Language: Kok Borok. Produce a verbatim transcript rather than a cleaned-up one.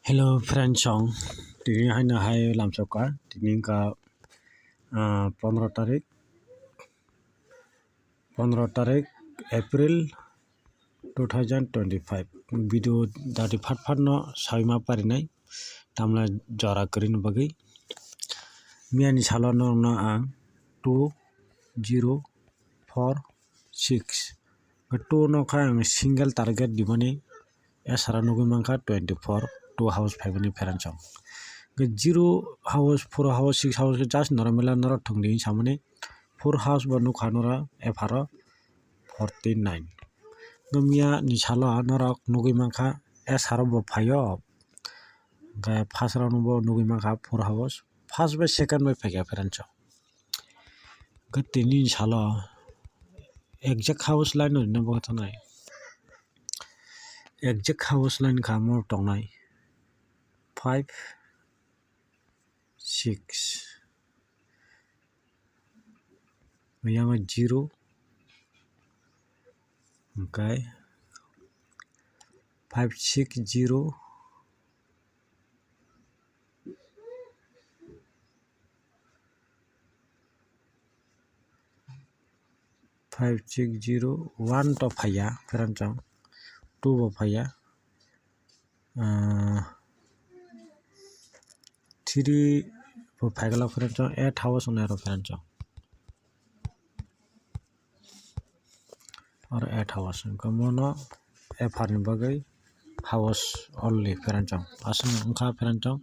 Hello friends song, tini haino hai lamsoka, tini wngkha, ah, pondro tarik, pondro tarik April two thousand twenty-five. Video dati phat phat no saima parinai, tamla jora kwrwini bagwi. Miyani salo norokno ang two zero four six. Two no kha ang single target dimani, esara nugwi mankha twenty four, two house phaimani pherang song. Zero house, four house, six house khe just norok mela norok thwngdi hinwi samani, four house bo nukha norok epharo forty nine. Miya ni salo norok nugwi mankha esara bo phaio, hwnkhe first round bo nugwi mankha four house, first bai second bai phaikha pherang song. Hwnkhe tini salo exact house line no rina bagwi tongnai. Exact house line kha mo tongnai five six. Yang zero. Okay. Five six zero. Five six zero one to phaiya, pherang song, two bo phaiya, ah, three bo phaikhe, pherang song, eight house wngnai aro pherang song. Oro eight house wngkha, mono F R ni bagwi house only pherang song. Aswk wngkha pherang song,